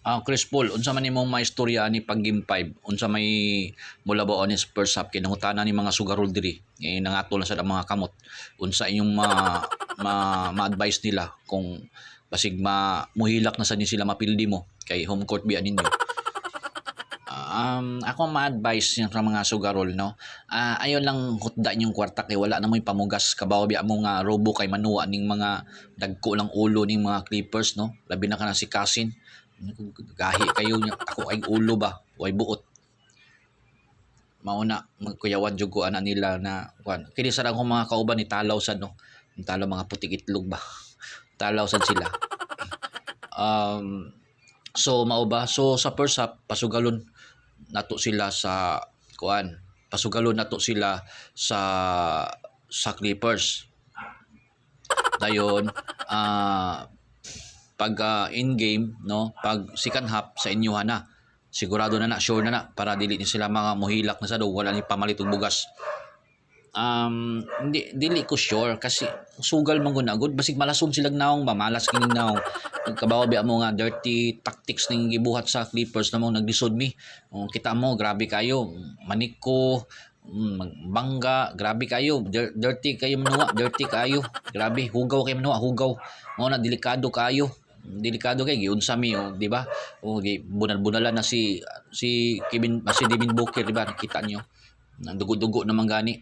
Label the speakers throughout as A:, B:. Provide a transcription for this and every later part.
A: Ah, Chris Paul, unsa man imong maistorya ani pag game 5? Unsa may mulabaw ani sa first half kay nangutana ni mga sugarol diri? Eh, nangatol na sa mga kamot. Unsa inyong ma ma-advise nila kung basig ma muhilak na sa ni sila, mapildi mo kay home court biya ninyo? Ako ma-advise yung sa mga sugarol, no? Ah, ayon lang hutda inyong kwarta kay wala na mo'y pamugas. Kabaw biya mo nga robo kay manuwa ning mga dagko lang ulo ning mga Clippers, no? Labi na kana si Cousin. Gahi kayo niya, ako ay ulo ba, way buot. Mauna magkuyawan jud ko ana nila na kuan. Kini sa akong mga kauban ni talaw sad, no. Talaw, mga putik itlog ba. Talaw sad sila. So mao ba, so sa first half pasugalon nato sila sa kuan. Pasugalon nato sila sa Clippers. Dayon pag in game, no, pag second half sa inyo na. Sigurado na na, sure na na para dili ni sila mga muhilak na sa do, wala ni pamalit og bugas. Hindi, dili ko sure kasi sugal man gud na gud, basig malason silang naong ba, malas kining naong. Kabaw biya mo nga dirty tactics ning gibuhat sa Clippers na mo naglisod mi. Oh, kita mo, grabe kayo maniko, bangga, grabe kayo, dirty kayo manuwa, dirty kayo, grabe hugaw kayo manuwa, hugaw. Mao na delikado kayo, delikado kay giunsa mi, oh, di ba? Oh, gi bunal-bunalan na si si Kevin, si Devin Booker, di ba? Nakita niyo, dugo-dugo naman gani.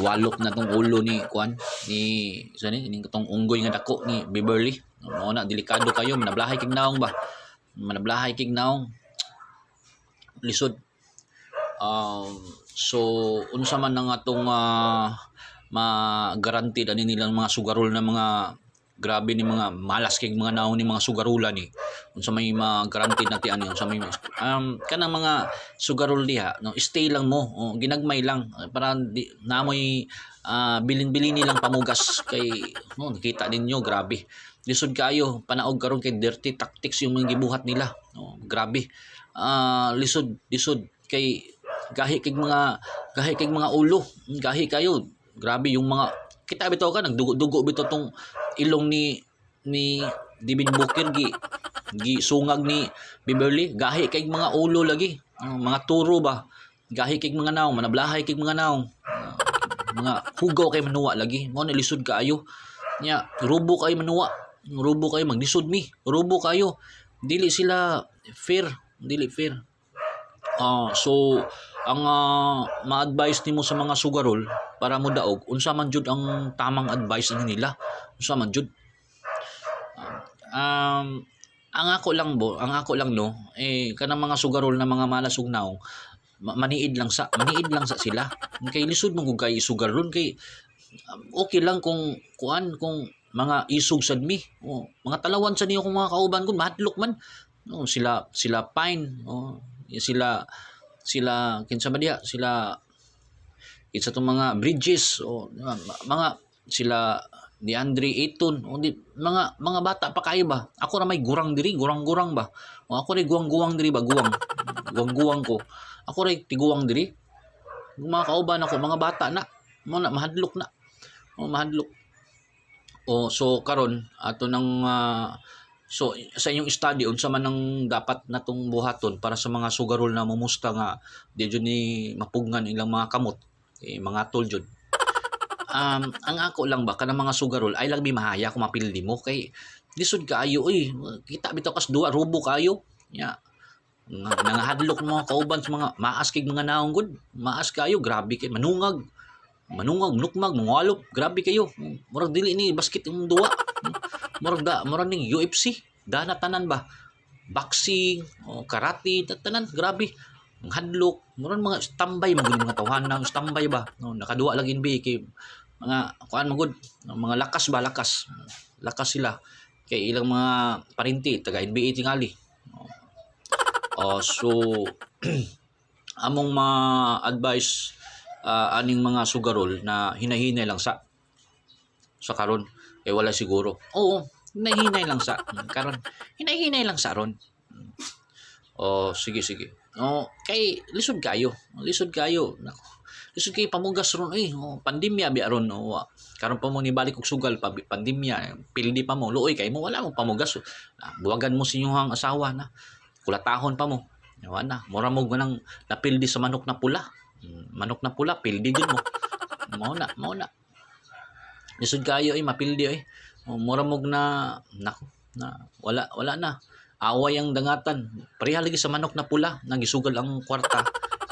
A: Walok na tong ulo ni kuan ni sa ni ning tong unggoy nga dako ni Beverly. Mao na delikado kayo, manablahay kig naong ba, manablahay kig naong, lisod. So unsa man ang atong ma-guaranteed ani nilang mga sugarol na mga grabe ni mga malas kay mga naong ni mga sugarula ni? Unsa may ma-guaranteed nati ani? Unsa may kanang mga sugarol diha, no? Stay lang mo, oh, ginagmay lang para di, namoy bilin-bilin nilang pamugas kay, no, nakita ninyo, grabe lisod kayo panaog karon kay dirty tactics yung mga gibuhat nila, no? Grabe, lisod, lisod kay gahi kay mga ulo, gahi kayo, grabe yung mga kita bitaw ka nagdugo-dugo bitaw tong ilong ni Devin Booker, gi gi sungag ni Beverly. Gahi kay mga ulo lagi. Oh, mga turo ba, gahi kay mga naong, manablahay kay mga naong. Ah, mga hugaw kay manuwa lagi. Mo na lisod kaayo nya, rubo kayo manuwa, rubo kayo, maglisod mi, rubo kayo, dili sila fair, dili fair. Ah, so ang ma-advise nimo sa mga sugarol para mo daog, unsa man jud ang tamang advice ani nila? Unsa man jud? Ang ako lang bo, ang ako lang, no, eh kanang mga sugarol na mga malas ug naong, maniid lang sa, maniid lang sa sila. Kay lisod man kung kay sugarol kay okay lang kung kuan, kung mga isog sad mi. Oh, mga talawan sa niyo kung mga kauban ko mahadlok man. No, sila sila Pine, oh, sila sila kinsa ba diha, sila kinsa tong mga Bridges, oh, mga sila ni Andre Ayton, o di, mga bata pa kayo ba? Ako ra may gurang diri, gurang-gurang ba? O ako ray guwang-guwang diri ba, guwang. Guwang-guwang ko. Ako ray tiguwang diri. Mga kauban ako, mga bata na. Mo na mahadlok na. O mahadlok. O so karon ato nang so sa inyong study, unsa man ang dapat natong buhaton para sa mga sugarol na mumusta nga di jud ni mapugngan ilang mga kamot, eh, mga tol jud? Ang ako lang ba, kanang mga sugarol ay lang mi mahaya kung mapildi mo kay lisod kaayo oy. Kita bitaw kas duwa, rubo kaayo nya. Nangahadlok mga kauban sa mga maas kay mga naong gud, maas kayo, grabe kay manungag, manungag, manukmag, mangwalop, grabe kayo. Murag dili ni basket yung duwa, murag da, murag ning UFC dana tanan ba, boxing o karate tanan, grabe ang hadlok. Murag mga standby man gud, mga tawhanang standby ba, no? Nakaduwa lang NBA kay mga kuan man gud, mga lakas ba, lakas, lakas sila kay ilang mga parinti taga NBA tingali. Oh, so among ma-advise aning mga sugarol na hinahinay lang sa karon kay wala siguro. Oo, hinahinay lang sa karon. Hinahinay lang sa ron. Oh, sige sige. Oh, kay lisod kayo. Lisod kayo. Nako. Lisod kay pamugas ron eh. Oh, pandemya biya ron. Oh, wa. Karon pa mo nibalik og sugal pa pandemya, pildi pa mo, luoy kay mo, wala mo pamugas. Ah, buwagan mo sa inyong asawa na. Kulatahon pa mo. Wala na. Mura mo ganang napildi sa manok na pula. Manok na pula, pildi din mo. Mao na, mao na. Lisod kayo eh, mapildi eh. Oh, mura mog na, nako, na wala wala na. Away ang dangatan. Pareha lagi sa manok na pula, nagisugal ang kwarta.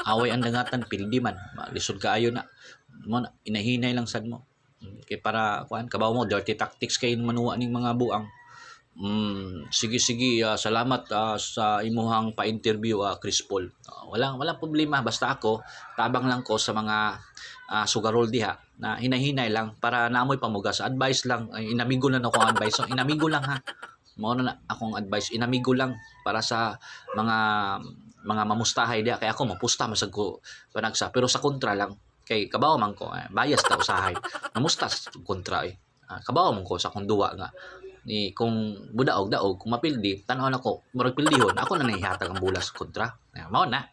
A: Away ang dangatan, pildi man. Lisod kaayo na. Mo na, inahinay lang sad mo. Kay para kuan kabaw mo dirty tactics kay manuwa ning mga buang. Sige sige, salamat sa imuhang pa-interview, Chris Paul. Walang walang problema, basta ako tabang lang ko sa mga sugarol diha na hinahinay lang para naamoy pamugas. Advice lang, ay, inamigo lang ako ang advice. So, inamigo lang ha. Mao na na akong advice, inamigo lang para sa mga mamustahay diha kay ako mapusta masag ko panagsa, pero sa kontra lang kay kabaw man ko eh, bias ta usahay namusta sa kontra eh. Kabaw man ko sa akong duwa nga ni kung budaog daog, kung mapildi tan-aw nako murag pildihon ako na nahihatag ang bola sa kontra. Mao na.